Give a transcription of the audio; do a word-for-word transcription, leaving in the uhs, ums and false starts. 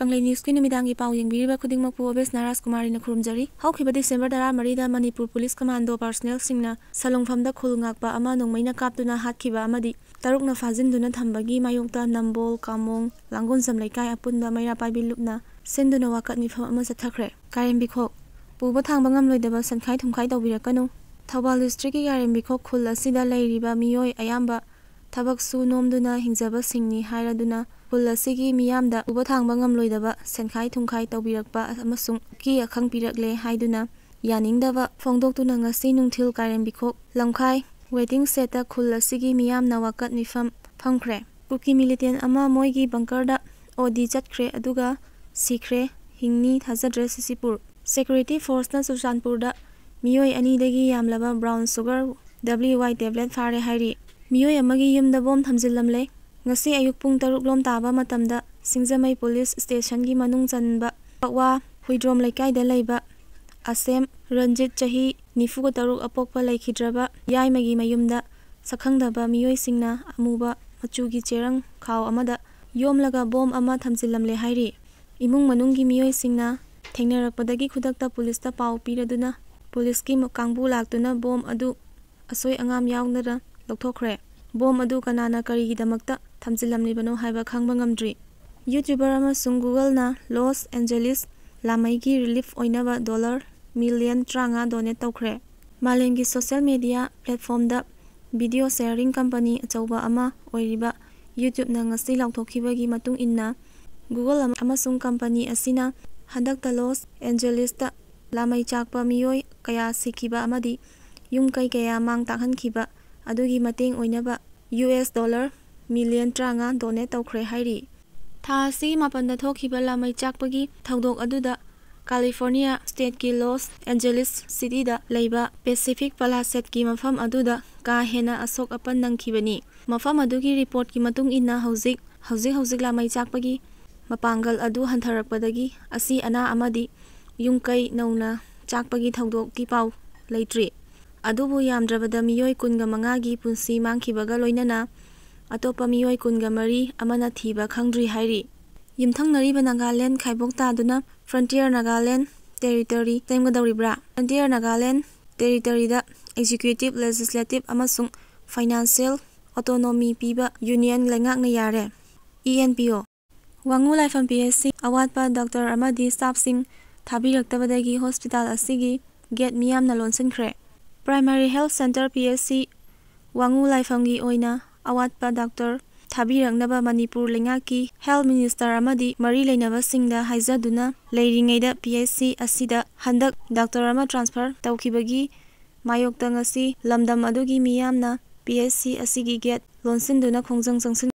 ꯀꯪꯂꯩ ꯅ꯭ꯌꯨꯁꯀꯤ ꯅꯨꯃꯤꯗꯥꯡꯒꯤ ꯄꯥꯎ ꯌꯦꯡꯕꯤꯔꯤꯕ ꯈꯨꯗꯤꯡꯃꯛꯄꯨ ꯑꯣꯕꯦꯁꯅꯥ ꯔꯥꯖꯀꯨꯃꯥꯔꯤꯅ ꯈꯨꯔꯨꯝꯖꯔꯤ꯫ ꯍꯧꯈꯤꯕ ꯗꯤꯁꯦꯝꯕꯔ ꯇꯔꯥꯃꯔꯤꯗ ꯃꯅꯤꯄꯨꯔ ꯄꯨꯂꯤꯁ ꯀꯃꯥꯟꯗꯣ ꯄꯥꯔꯁꯅꯦꯜꯁꯤꯡꯅ ꯁꯂꯨꯡꯐꯝꯗ ꯈꯨꯜ ꯉꯥꯛꯄ ꯑꯃ ꯅꯣꯡꯃꯩꯅ ꯀꯥꯞꯇꯨꯅ ꯍꯥꯠꯈꯤꯕ ꯑꯃꯗꯤ ꯇꯔꯨꯛꯅ ꯐꯥꯖꯤꯟꯗꯨꯅ ꯊꯝꯕꯒꯤ ꯃꯥꯌꯣꯛꯇ ꯅꯝꯕꯣꯜ, ꯀꯥꯃꯣꯡ, ꯂꯥꯡꯒꯣꯟꯖꯝ ꯂꯩꯀꯥꯏ ꯑꯄꯨꯟꯕ ꯃꯩꯔꯥ ꯄꯥꯏꯕꯤ ꯂꯨꯞꯅ ꯁꯤꯟꯗꯨꯅ ꯋꯥꯀꯠ ꯃꯤꯐꯝ ꯑꯃ ꯆꯠꯊꯈ꯭ꯔꯦ꯫ ꯀꯥꯔꯦꯝꯕꯤꯈꯣꯛ꯫ ꯄꯨꯕ ꯊꯥꯡꯕ ꯉꯝꯂꯣꯏꯗꯕ ꯁꯦꯟꯈꯥꯏ ꯊꯨꯝꯈꯥꯏ ꯇꯧꯕꯤꯔꯛꯀꯅꯨ꯫ ꯊꯧꯕꯥꯜ ꯗꯤꯁꯇ꯭ꯔꯤꯛꯀꯤ ꯀꯥꯔꯦꯝꯕꯤꯈꯣꯛ ꯈꯨꯜ ꯑꯁꯤꯗ ꯂꯩꯔꯤꯕ ꯃꯤꯑꯣꯏ ꯑꯌꯥꯝꯕ ꯊꯕꯛ ꯁꯨ ꯅꯣꯝꯗꯨꯅ ꯍꯤꯡꯖꯕꯁꯤꯡꯅꯤ ꯍꯥꯏꯔꯗꯨꯅ ꯈꯨꯜ ꯑꯁꯤꯒꯤ ꯃꯤꯌꯥꯝꯗ ꯄꯨꯕ ꯊꯥꯡꯕ ꯉꯝꯂꯣꯏꯗꯕ ꯁꯦꯟꯈꯥꯏ ꯊꯨꯝꯈꯥꯏ ꯇꯧꯕꯤꯔꯛꯄ ꯑꯃꯁꯨꯡ ꯑꯀꯤ ꯑꯈꯪ ꯄꯤꯔꯛꯂꯦ ꯍꯥꯏꯗꯨꯅ ꯌꯥꯅꯤꯡꯗꯕ ꯐꯣꯡꯗꯣꯛꯇꯨꯅ ꯉꯁꯤ ꯅꯨꯡꯊꯤꯜ ꯀꯥꯔꯦꯝꯕꯤꯈꯣꯛ ꯂꯝꯈꯥꯏ ꯋꯦꯇꯤꯡ ꯁꯦꯠꯇ ꯈꯨꯜ ꯑꯁꯤꯒꯤ ꯃꯤꯌꯥꯝꯅ ꯋꯥꯀꯠ ꯃꯤꯐꯝ ꯐꯝꯈ꯭ꯔꯦ꯫ ꯀꯨꯀꯤ ꯃꯤꯂꯤꯇꯦꯟ ꯑꯃ ꯃꯣꯏꯒꯤ ꯕꯪꯀꯔꯗ ꯑꯣ ꯗꯤ ꯆꯠꯈ꯭ꯔꯦ, ꯑꯗꯨꯒ ꯁꯤꯈ꯭ꯔꯦ, ꯍꯤꯡꯅꯤ ꯊꯥꯖꯗ꯭ꯔꯦ ꯁꯤꯁꯤꯄꯨꯔ꯫ ꯁꯦꯀ꯭ꯌꯨꯔꯤꯇꯤ ꯐꯣꯔꯁꯅ ꯆꯨꯔꯆꯥꯟꯄꯨꯔꯗ ꯃꯤꯑꯣꯏ ꯑꯅꯤꯗꯒꯤ ꯌꯥꯝꯂꯕ ꯕ꯭ꯔꯥꯎꯟ ꯁꯨꯒꯔ, ꯗꯕ꯭ꯂꯤꯌꯨ ꯋꯥꯏ ꯇꯦꯕ꯭ꯂꯦꯠ ꯐꯥꯔꯦ ꯍꯥꯏꯔꯤ꯫ ꯃꯤꯑꯣꯏ ꯑꯃꯒꯤ ꯌꯨꯝꯗ ꯕꯣꯝ ꯊꯝꯖꯤꯜꯂꯝꯂꯦ꯫ ꯉꯁꯤ ꯑꯌꯨꯛ ꯄꯨꯡ ꯇꯔꯨꯛ ꯂꯣꯝ ꯇꯥꯕ ꯃꯇꯝꯗ ꯁꯤꯡꯖꯃꯩ ꯄꯨꯂꯤꯁ ꯁ꯭ꯇꯦꯁꯟꯒꯤ ꯃꯅꯨꯡ ꯆꯟꯕ ꯄꯛꯋꯥ ꯍꯨꯏꯗ꯭ꯔꯣꯝ ꯂꯩꯀꯥꯏꯗ ꯂꯩꯕ ꯑꯁꯦꯝ ꯔꯟꯖꯤꯠ, ꯆꯍꯤ ꯅꯤꯐꯨꯒ ꯇꯔꯨꯛ, ꯑꯄꯣꯛꯄ ꯂꯩꯈꯤꯗ꯭ꯔꯕ ꯌꯥꯏꯃꯒꯤ ꯃꯌꯨꯝꯗ ꯁꯛꯈꯪꯗꯕ ꯃꯤꯑꯣꯏꯁꯤꯡꯅ ꯑꯃꯨꯕ ꯃꯆꯨꯒꯤ ꯆꯦꯔꯪ ꯈꯥꯎ ꯑꯃꯗ ꯌꯣꯝꯂꯒ ꯕꯣꯝ ꯑꯃ ꯊꯝꯖꯤꯜꯂꯝꯂꯦ ꯍꯥꯏꯔꯤ꯫ ꯏꯃꯨꯡ ꯃꯅꯨꯡꯒꯤ ꯃꯤꯑꯣꯏꯁꯤꯡꯅ ꯊꯦꯡꯅꯔꯛꯄꯗꯒꯤ ꯈꯨꯗꯛꯇ ꯄꯨꯂꯤꯁꯇ ꯄꯥꯎ ꯄꯤꯔꯗꯨꯅ ꯄꯨꯂꯤꯁꯀꯤ ꯀꯥꯡꯕꯨ ꯂꯥꯛꯇꯨꯅ ꯕꯣꯝ ꯑꯗꯨ ꯑꯁꯣꯏ ꯑꯉꯥꯝ ꯌꯥꯎꯗꯅ ꯂꯧꯊꯣꯛꯈ꯭ꯔꯦ꯫ ꯕꯣꯝ ꯑꯗꯨ ꯀꯅꯥꯅ ꯀꯔꯤꯒꯤꯗꯃꯛꯇ ꯊꯝꯖꯤꯜꯂꯝꯂꯤꯕꯅꯣ ꯍꯥꯏꯕ ꯈꯪꯕ ꯉꯝꯗ꯭ꯔꯤ꯫ YouTuber ꯑꯃꯁꯨꯡ Googleꯅ ꯂꯣꯁ ꯑꯦꯟꯖꯦꯂꯤꯁ ꯂꯥꯃꯩꯒꯤ ꯔꯤꯂꯤꯐ ꯑꯣꯏꯅꯕ ꯗꯣꯂꯔ ꯃꯤꯂꯤꯌꯟ ꯇꯔꯥꯃꯉꯥ ꯗꯣꯅꯦꯠ ꯇꯧꯈ꯭ꯔꯦ꯫ ꯃꯥꯂꯦꯝꯒꯤ ꯁꯣꯁꯤꯌꯦꯜ ꯃꯤꯗꯤꯌꯥ ꯄ꯭ꯂꯦꯠꯐꯣꯝꯗ ꯚꯤꯗꯤꯑꯣ ꯁꯦꯌꯔꯤꯡ ꯀꯝꯄꯅꯤ ꯑꯆꯧꯕ ꯑꯃ ꯑꯣꯏꯔꯤꯕ YouTubeꯅ ꯉꯁꯤ ꯂꯥꯎꯊꯣꯛꯈꯤꯕꯒꯤ ꯃꯇꯨꯡ ꯏꯟꯅ, Google ꯑꯃ-, ꯑꯃꯁꯨꯡ ꯀꯝꯄꯅꯤ ꯑꯁꯤꯅ ꯍꯟꯗꯛꯇ ꯂꯣꯁ ꯑꯦꯟꯖꯦꯂꯤꯁꯇ ꯂꯥꯃꯩ ꯆꯥꯛꯄ ꯃꯤꯑꯣꯏ ꯀꯌꯥ ꯁꯤꯈꯤꯕ ꯑꯃꯗꯤ ꯌꯨꯝ ꯀꯩ ꯀꯌꯥ ꯃꯥꯡ ꯇꯥꯛꯍꯟꯈꯤꯕ ꯑꯗꯨꯒꯤ ꯃꯇꯦꯡ ꯑꯣꯏꯅꯕ ꯌꯨ ꯑꯦꯁ ꯗꯣꯂꯔ ꯃꯤꯂꯤꯌꯟ ꯇꯔꯥꯃꯉꯥ ꯗꯣꯅꯦꯠ ꯇꯧꯈ꯭ꯔꯦ ꯍꯥꯏꯔꯤ꯫ ꯊꯥ ꯑꯁꯤꯒꯤ ꯃꯥꯄꯟꯗ ꯊꯣꯛꯈꯤꯕ ꯂꯥꯃꯩ ꯆꯥꯛꯄꯒꯤ ꯊꯧꯗꯣꯛ ꯑꯗꯨꯗ ꯀꯥꯂꯤꯐꯣꯔꯅꯤꯌꯥ ꯁ꯭ꯇꯦꯠꯀꯤ ꯂꯣꯁ ꯑꯦꯟꯖꯦꯂꯤꯁ ꯁꯤꯇꯤꯗ ꯂꯩꯕ ꯄꯦꯁꯤꯐꯤꯛ ꯄꯂꯥꯁꯦꯠꯀꯤ ꯃꯐꯝ ꯑꯗꯨꯗ ꯀꯥ ꯍꯦꯟꯅ ꯑꯁꯣꯛ ꯑꯄꯟ ꯅꯪꯈꯤꯕꯅꯤ꯫ ꯃꯐꯝ ꯑꯗꯨꯒꯤ ꯔꯤꯄꯣꯔꯠꯀꯤ ꯃꯇꯨꯡ ꯏꯟꯅ, ꯍꯧꯖꯤꯛ, ꯍꯧꯖꯤꯛ ꯍꯧꯖꯤꯛ ꯂꯥꯃꯩ ꯆꯥꯛꯄꯒꯤ ꯃꯄꯥꯡꯒꯜ ꯑꯗꯨ ꯍꯟꯊꯔꯛꯄꯗꯒꯤ ꯑꯁꯤ ꯑꯅꯥ ꯑꯃꯗꯤ ꯌꯨꯝ ꯀꯩ ꯅꯧꯅ ꯆꯥꯛꯄꯒꯤ ꯊꯧꯗꯣꯛꯀꯤ ꯄꯥꯎ ꯂꯩꯇ꯭ꯔꯤ꯫ ꯑꯗꯨꯕꯨ ꯌꯥꯝꯗ꯭ꯔꯕꯗ ꯃꯤꯑꯣꯏ ꯀꯨꯟꯒ ꯃꯉꯥꯒꯤ ꯄꯨꯟꯁꯤ ꯃꯥꯡꯈꯤꯕꯒ ꯂꯣꯏꯅꯅ ꯑꯇꯣꯞꯄ ꯃꯤꯑꯣꯏ ꯀꯨꯟꯒ ꯃꯔꯤ ꯑꯃꯅ ꯊꯤꯕ ꯈꯪꯗ꯭ꯔꯤ ꯍꯥꯏꯔꯤ꯫ ꯌꯨꯝꯊꯪꯅꯔꯤꯕ ꯅꯥꯒꯥꯂꯦꯟ ꯈꯥꯏꯕꯣꯛ ꯇꯥꯗꯨꯅ Frontier Nagaland Territory ꯁꯦꯝꯒꯗꯧꯔꯤꯕ꯭ꯔꯥ? Frontier Nagaland Territoryꯗ Executive, Legislative ꯑꯃꯁꯨꯡ Financial Autonomy ꯄꯤꯕ Union ꯂꯩꯉꯥꯛꯅ ꯌꯥꯔꯦ꯫ ENPO꯫ ꯋꯥꯉꯨ ꯂꯥꯏꯐꯝ PHC ꯑꯋꯥꯠꯄ doctor ꯑꯃꯗꯤ staffꯁꯤꯡ ꯊꯥꯕꯤꯔꯛꯇꯕꯗꯒꯤ hospital ꯑꯁꯤꯒꯤ gate ꯃꯤꯌꯥꯝꯅ ꯂꯣꯟꯁꯤꯟꯈ꯭ꯔꯦ꯫ Primary Health Centre PHC ꯋꯥꯉꯨ ꯂꯥꯏꯐꯝꯒꯤ ꯑꯣꯏꯅ ꯑꯋꯥꯠꯄ doctor ꯊꯥꯕꯤꯔꯛꯅꯕ ꯃꯅꯤꯄꯨꯔ ꯂꯩꯉꯥꯛꯀꯤ Health Minister ꯑꯃꯗꯤ ꯃꯔꯤ ꯂꯩꯅꯕꯁꯤꯡꯗ ꯍꯥꯏꯖꯗꯨꯅ ꯂꯩꯔꯤꯉꯩꯗ PHC ꯑꯁꯤꯗ ꯍꯟꯗꯛ doctor ꯑꯃ transfer ꯇꯧꯈꯤꯕꯒꯤ ꯃꯥꯌꯣꯛꯇ ꯉꯁꯤ ꯂꯝꯗꯝ ꯑꯗꯨꯒꯤ ꯃꯤꯌꯥꯝꯅ PHC ꯑꯁꯤꯒꯤ gate ꯂꯣꯟꯁꯤꯟꯗꯨꯅ ꯈꯣꯡꯖꯪ ꯆꯪꯁꯤꯟ